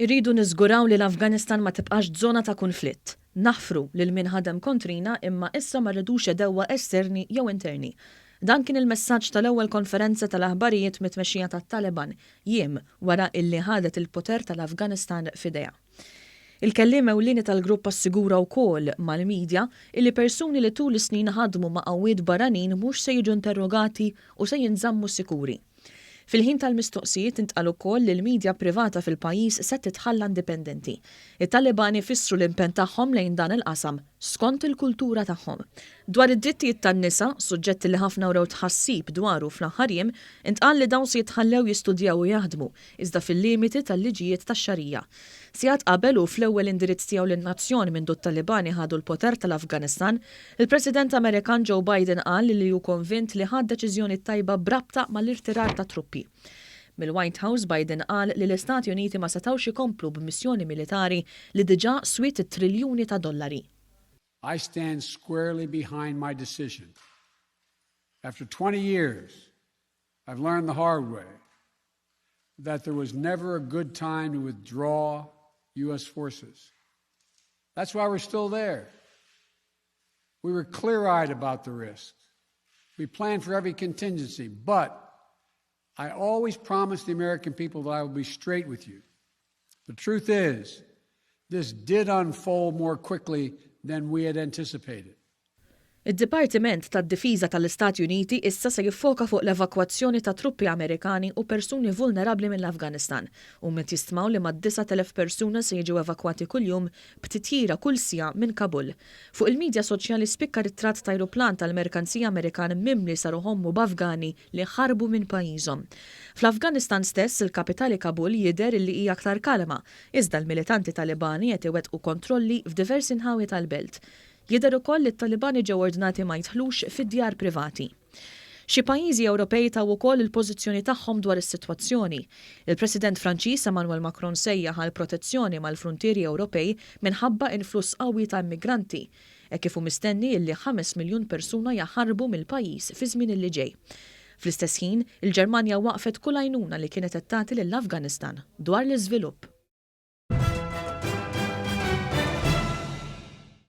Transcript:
Irridu niżguraw li l-Afganistan ma tibqax żona ta' kunflitt. Naħfru lil min ħadem kontrina imma issa ma rridux għedewwa esterni jew interni. Dan kien il-messaġġ tal-ewwel konferenza tal-aħbarijiet mit-tmexxija tat-Taliban jiem wara illi ħadet il-poter tal-Afganistan f'idejha. Il-kelliem ewlieni tal-grupp assigura wkoll mal-midja illi persuni li tul is-snin ħadmu ma' qawwiet barranin mhux se jiġu interrogati u se jinżammu sikuri. Fil-ħin tal-mistoqsijiet intqal ukoll li l-midja privata fil-pajjiż se titħalla indipendenti. It-Talibani fissru l-impenn tagħhom lejn dan il-qasam skont il-kultura tagħhom. Dwar id-drittijiet tan-nisa, suġġetti li ħafna wrew tħassib dwaru fl-aħħar jiem, intqal li dawn se jitħallew jistudjaw u jaħdmu, iżda fil-limiti tal-liġijiet tax-Xarija. Sigħat qabel u fl-ewwel indirizz tiegħu lin-nazzjon mindu t-Talibani ħadu l-poter tal-Afganistan, Il-President Amerikan Joe Biden qal li hu konvint li ħa d-deċiżjoni t-tajba b'rabta mal-irtirar tat-truppi. Mill-White House, Biden qal li l-Istati Uniti ma setgħux ikomplu b'missjoni militari li diġà swiet triljuni ta' dollari. I stand squarely behind my decision. After 20 years, I've learned the hard way that there was never a good time to withdraw U.S. forces. That's why we're still there. We were clear eyed about the risks. We planned for every contingency, but I always promised the American people that I will be straight with you. The truth is, this did unfold more quickly than we had anticipated. Id-Dipartiment tad-Difiża tal-Istati Uniti issa se jiffoka fuq l-evakwazzjoni ta' truppi Amerikani u persuni vulnerabbli mill-Afganistan. U met jistmaw li mad-9,000 persuna se jiġu evakwati kuljum b'titjira kull siegħa minn Kabul. Fuq il-medja soċjali spikka ritratt ta' ajruplan tal-merkanzija Amerikan mimli sa ruħ ommu b'Afgani li ħarbu minn pajjiżhom. Fl-Afganistan stess, il-kapitali Kabul jidher li hija aktar kalma, iżda l-militanti Talibani qed iwettqu kontrolli f'diversi nħawi tal-belt. Jidher ukoll li t-Talibani ġew ordnati ma jidħlux fid-djar privati. Xi pajjiżi Ewropej taw ukoll il-pożizzjoni tagħhom dwar is-sitwazzjoni. Il-President Franċiż Emmanuel Macron sejjaħ għal protezzjoni mal-frontieri Ewropej minħabba influss qawwi ta' immigranti. E kif hu mistenni illi 5 miljun persuna jaħarbu mill-pajjiż fi żmien illi ġej. Fl-istess ħin, il-Ġermanja waqfet kull għajnuna li kienet qed tagħti lill-Afganistan dwar l-iżvilupp.